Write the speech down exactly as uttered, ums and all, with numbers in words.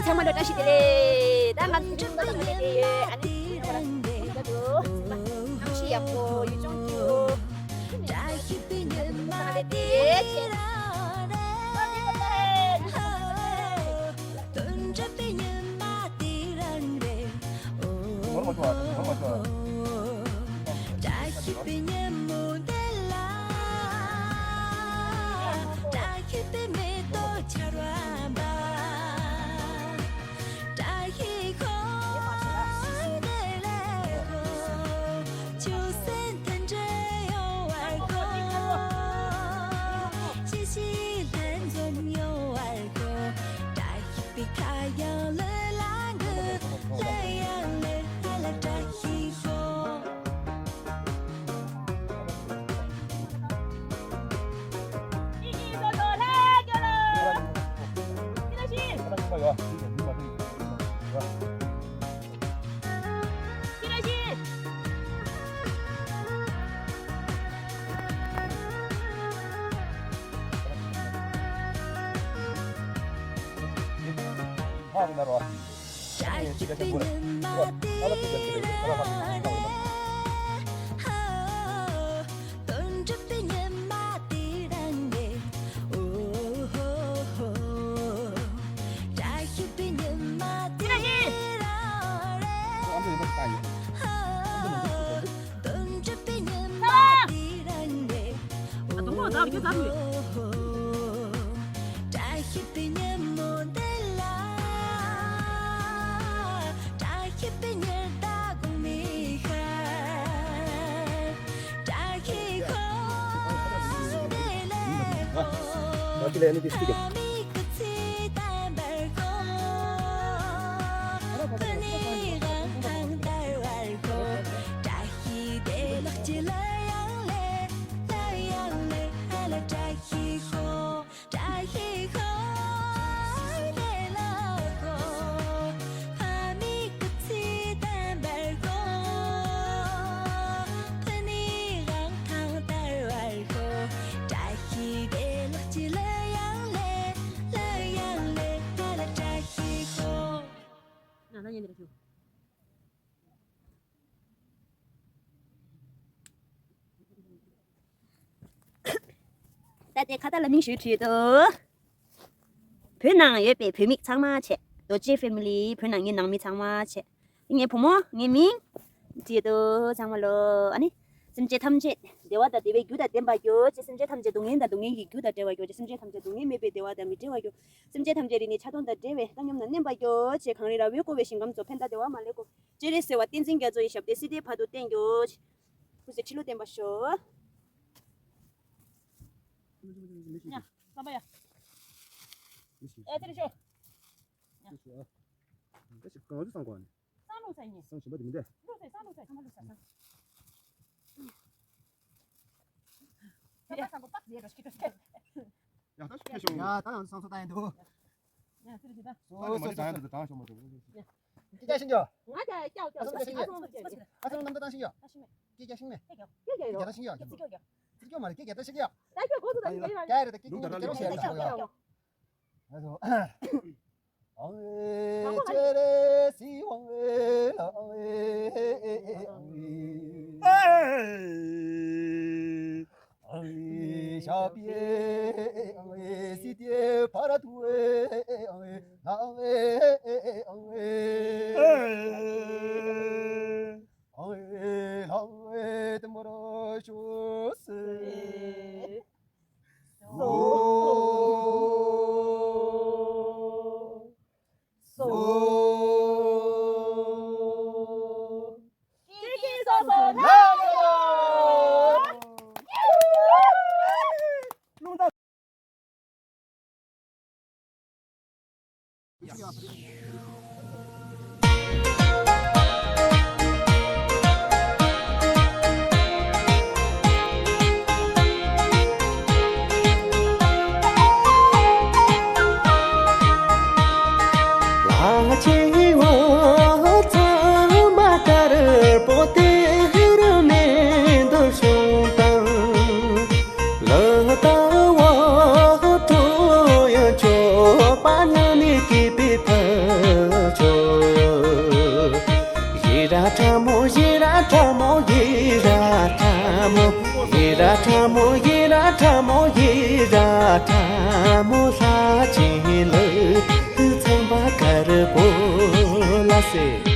ཚང་མ་ལ་བཀྲ་ཤིས་བདེ་ལེགས། ད་ང་ཚོ་ཚང་མ་ལ་བཀྲ་ཤིས་བདེ་ལེགས། ཨ་ནི་ཁམས་ཤིང་ཡག་པོ་ཡུལ་ལྗོངས་ཀྱི་བཀྲ་ཤིས་བདེ་ལེགས། ད་ལྟའི་ཁ་བརྡ་ལ་མིང་ཞུས་བྲིས་འདུག་བོད་ནང་ཡོད་པའི་བོད་མི་ཚང་མ་བྱས། རྡོ་རྗེ་ཕེ་མི་ལི། བོད་ནང་ངའི་ནང་མི་ཚང་མ་བྱས། ངའི་བུ་མོ་ངའི་མིང་བྲིས་འདུག་ཚང་མ་ལོ། ཨ་ནི། སེམས་ཅན་ཐམས་ཅད་བདེ་བ་དང་བདེ་བའི་རྒྱུ་དང་ལྡན་པར་གྱུར་ཅིག་སེམས་ཅན་ཐམས་ཅད་སྡུག་བསྔལ་དང་སྡུག་བསྔལ་གྱི་རྒྱུ་དང་བྲལ་བར་གྱུར་ཅིག་སེམས་ཅན་ཐམས་ཅད་སྡུག་བསྔལ་མེད་པའི་བདེ་བ་དང་མི་འབྲལ་བར་གྱུར། སེམས་ཅན་ཐམས་ཅད་རིག་ནས་ཆགས་སྡང་དང་བྲལ་བའི་བཏང་སྙོམས་དང་མནན་པར་གྱུར་ཅིག་གངས་རི་ར་བས་བསྐོར་བའི་ཞིང་ཁམས་སུ་ཕན་དང་བདེ་བ་མ་ལུས་སྐུ། སྤྱན་རས་གཟིགས་དབང་བསྟན་འཛིན་རྒྱ་མཚོ་ཡི་ཞབས་བརྟན་སྲིད་མཐའི་བར་དུ་བརྟན་གྱུར་ཅིག་སྐུ་ཚེ་ཁྲི་ལོ་བརྟན་པར་ཤོག་ཡ། བསམ་པ་ཡ། ཨེ་དེ་རེད་ཤོག་ད་ཞིག་གང་རུ་སང་གོ་ནི། སང་ལུག་ས་ཡིན། སང་ཞིམ་པ་དེ་མི་འདྲ། ལུག་ས་སང་ལུག་ས་ཚང་མ་ལུག་ས་སང་། ཡ་ད་ཞིག་ཁྱེར་ཤོག་ཡ་ད་ཡང་སང་སོ་ད་ཡིན་འདུག་ཡ་ཚེ་རིང་ཞིག་ད། སོ་སོ་སོ་སོ། ད་ཡང་འདུག་ད་ཞོག་མ་འདུག་སྐད་རྒྱག་ཤིང་རྒྱག་ང་རྒྱག་རྒྱག་རྒྱག་ཨ་ཚང་ཨ་ཚང་རྒྱག་ཨ་ཚང་རྣམ་པ་ད་ཤིང་རྒྱག་སྐད་རྒྱག་ཤིང་མེད། སྐད་རྒྱག་ཤིང་རྒྱག་ཚིག་རྒྱག་ཡོད། ཚིག་རྒྱག་མ་རེད་སྐད་རྒྱག་ད་ཤིང་རྒྱག་ད་ཁྱོད་གོ་ཚོད་ད་ཡིན་ཡོད་ཡ། རྒྱག་རེད་ད་སྐད་རྒྱག་ལུག་ད་ད་ལུག་ད་ད་ད་ད་ད། ཨ་ཟོ། ཨང་ཨེ་ཅེ་རེ་སི་ཝང་ཨེ་ལ་ཨང་ཨེ་ཨང་ཨེ། ཨང་ཨེ་ཤ་པི་ཨེ་ཨང་ཨེ་སི་ཏེ་ཕ་ར་ཐུ་ཨེ་ཨང་ཨེ་ལ་ཨང་ཨེ་ཨང་ཨེ། ཨང་ཨེ་ལ་ཨང་ཨེ་ཏེ་མོ་རོ་ཤོ་སེ། སོ། སོ། ཀི་ཀི་སོ་སོ་ལ། རླུང་རྟ། ཁྲ་མོ་ཡེ་ར་ཁྲ་མོ་ཡེ་ར་ཁྲ་མོ། ཡེ་ར་ཁྲ་མོ་ཡེ་ར་ཁྲ་མོ་ཡེ་ར་ཁྲ་མོ། ལྷ་ཆེན་ལུག་ཚངས་པ་དཀར་པོ་ལ་ཟེར།